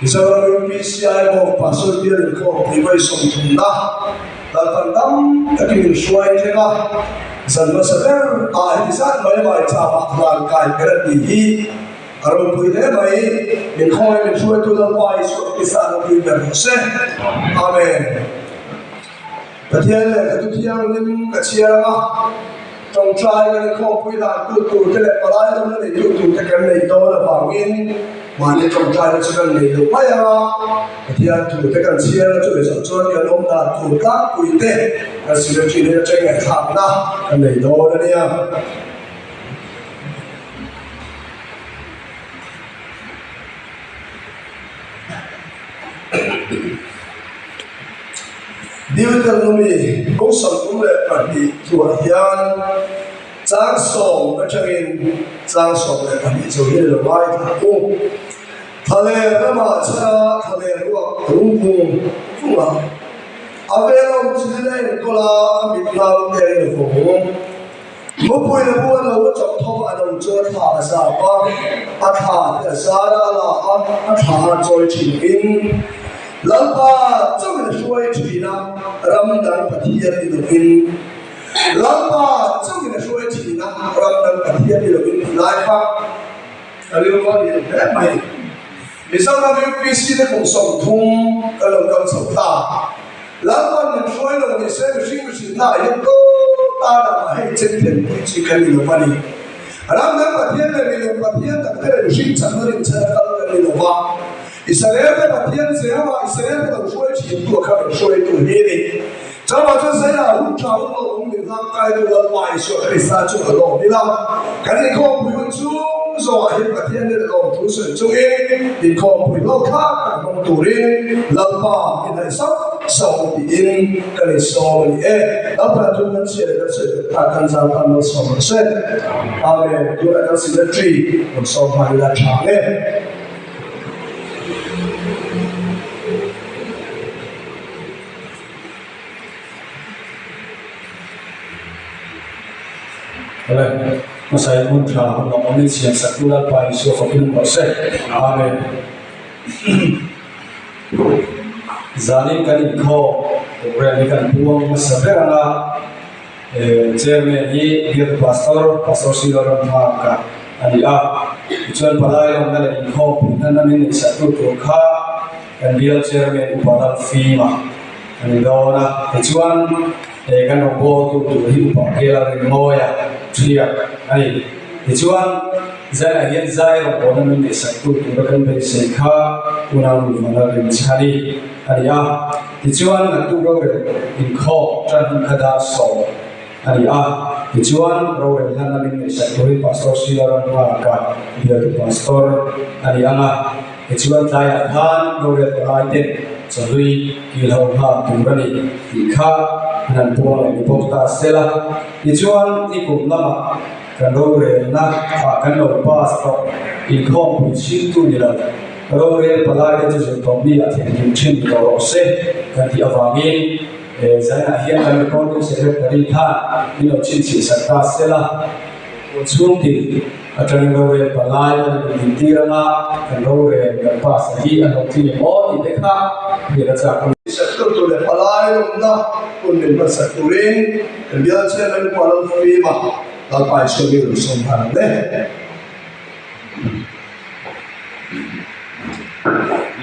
Mizoram UPCI Bawk Pastor Bial Inkhawmpui vawi sawmthumna Lalpan dam takin min hruai thleng a, zan hmasa ber ah heti zat mai mai chama hlan kai ber a tih hi a ropui hle mai. Min khawngaih min hruaitu Lalpa Isua Krista ropui ber rawh se. Amen. Pathian lehkha thu thianghlim ka chhiar ang a, tawngtai kan inkhawmpui dan tu tur te leh palai dawmna nei tu tur te kan neih dawn avangin mahni tawngtaina chu kan nei lo mai ang a, Pathian thu te kan chhiar na chu leh chuan kan awm dan tur tlangpui te kan secretary nen atang ngaihthlakna kan nei dawn a nia. Deuteronomy 32 thuah hian chang sawm atangin chang 12 zo hi lo ngaithla u. Thlaler ramah chhana thlaler ruak rum vung vung a, a velawm thil a enkawl a, a mit nau te a invawng. Mupui na bu a lo a chawp tho a lo chu a thla a zap a, a thla te a zar a, a la a, a thla a chawi thin in Lalpa chauhin a hruai thin a, ram dang Pathian ni lovin Lalpa chauhin a hruai thin a, ram dang Pathian ni lovin tih lai kha ka rilru a lian hle mai. Mizoram UPC te kum 30 ka lo kal chho ta. Lalpan min hruai lo ni se mihring mihring hna hian tu tan ah hei chen thlen pui chi kan ni lo va ni. Ram dang Pathian leh milem Pathian tak te leh mihring chakna rinchhan a kal kan ni lo va. Israel te Pathian Jehovah Israel te lo hruai thin tu a kha min hruai tu hi a ni. Chuvang chuan Zaia hun tha hun lo awm min hlang kai tu Lalpa Isua Krista chu a lawm ila. Kan inkhawmpui hun chung zawngah hian Pathian nen a lawm thu sawi chungin inkhawmpui hlawk thlak tak hmang turin Lalpa i hnaih sauh sauh tiin kan insawm a ni e. Lalpa thu kan chhiar leh kan sawi tak tak kan zau tan malsawm rawh se. Amen. Tunah kan Secretary rawn sawm nghal ila tha ang e. Awle, hmasa in hun tha hun lawm awmin siam sak tu Lalpa Isua fakin awm rawh se. Amen. Zanin kan inkhawm program hi kan puang hmasa ber ang a, Chairman hi Biak Pastor, Pastor Silo Ramhaka a ni a. Tichuan palai lawmna leh inkhawm puihna namin neihsak tu tur kha Kan bial chairman Upa Lalfima a ni dawn a, tichuan he kan rawn bawltu tur hi Upa Kela Rinmawia thiak a ni. Tichuan Zainah hian zai rawn bawlna min neihsaktu tura kan beisei kha unau Nuhmana Rinchhani a ni a. Tichuan naktuk rorel inkhawm tan hun kha dar 10 a ni a. Tichuan rorel hlana min neihsak turin Pastor Sheila Ramnghaka bialtu Pastor a ni ang a. Tichuan tlaiah khan rorel palai ten chawhlui kil ho nghal tur a ni tih kha an han puang leh ni bawk ta se la. Tichuan ni kum lamah. Kan rorelna ah kan lo pass tawh inkhawmpui chhingtu ni lo. Rorel palai te chu zirtawpni ah theihnghilh thin ni tawh rawh se kan tih avangin zainah hian kan recording secretary khan min lo chhinchhiah sak ta sela. Chhung tin atangin rorel palai kan in intir anga kan rorel kan pass a hi a hlawhtling em aw tih te kha hriat a chak a ni. Sector tur leh palai lawmna hun min hmansak turin kan bial chairman Upa Lalfima Lalpa Isua mi rawn sawm nghal ang le.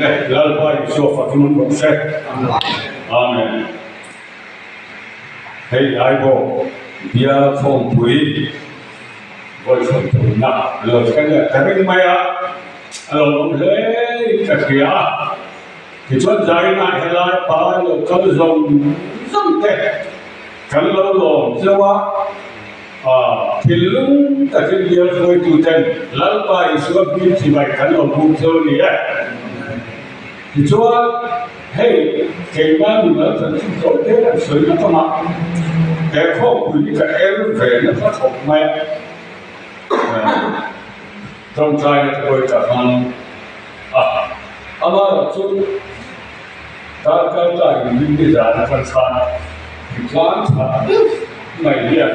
Le Lalpa Isua fakin an rawh se. Amen. Hei Aibaw bial khawmpui vawi sawmthumna lo thleng leh ta reng mai a, a lo awm hle in ka hria a. Tichuan zainah helai pa lo kal zawng zawng te kan lo lawm zeuh a, thinlung takin bial hruaituten Lalpa Isua hming chibai kan lo buk zeuh a ni e. Tichuan, hei keimah mimal chanchin tawi te kan sawi na kawngah he khawmpui hi ka er ve nasa khawp mai a, tawngtaina te pawh hi ka hmang a, amaherawh chu darkar ta inrin ni zan atang khan tlan tha deuh mai hian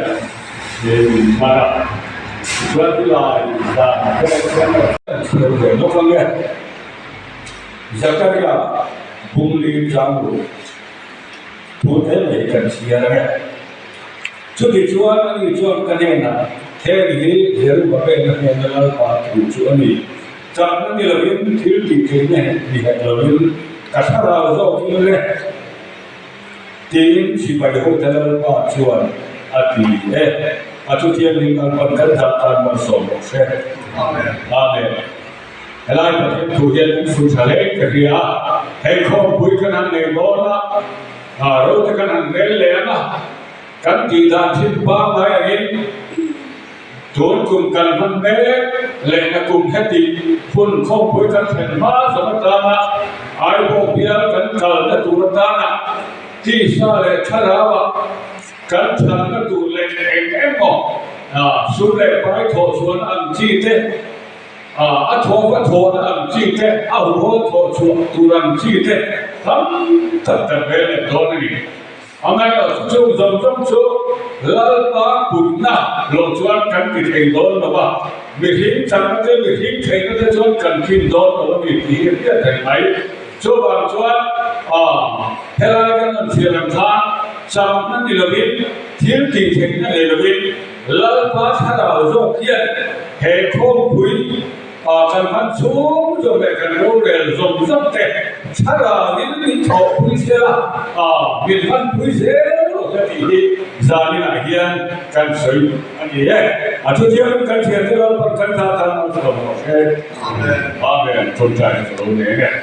min man a, tichuan tilai zan te chuan kan chhiar ve lawk ang e. Zakaria bungli tlang thu te mai kan chhiar ang e. Chuti chuan ani chuan ka hnenah, Heng hi Zerubbabel-a hnena Lalpa thu chu a ni. Chakna ni lovin, thil tih theihna ni hek lovin, ka thlarau zawkin le, tiin sipai hote Lalpa chuan a ti e. A chutiangin Lalpan kan dah tan malsawm rawh se. Amen. Helai Pathian thu hian min fun tha hle ka hria a, hei khawmpui kan han nei dawn a, ro te kan han rel leh ang a, kan tih dan thin pangngai angin tun kum kan hman mek lehna kum heti hun khawmpui kan thlen hma zawng atanga Aibawk bial kan kalna tur atana tisa leh thlarauah kan thanna tur leh eng emaw sum leh pai thawh chhuahna ang chi te A thawk a thawhna ang chi te, a huho thawh chhuah tur ang chi te tam tak kan rel leh dawn a ni. Amaherawhchu chung zawng zawng chu Lalpa putna lo chuan kan ti thei dawn lo va, mihring chakna te, mihring theihna te chuan kan khin dawn lo a ni tih hi a hriat reng mai. Chuvang chuan helai kan rawn chhiar ang khan chakna ni lovin, thil tih theihna nei lovin, Lalpa thlarau zawk hian he khawmpui kan hman chhung zawng leh kan rorel zawng zawng te thlarauin min thawhpui zel a, min hmanpui zel rawh se tih hi zaninah hian kan sawi a ni e. A thuthiam kan thiante Lalpan kan ta tan a chhuak rawh se. Amen. Tawngtaina ka lo nei e.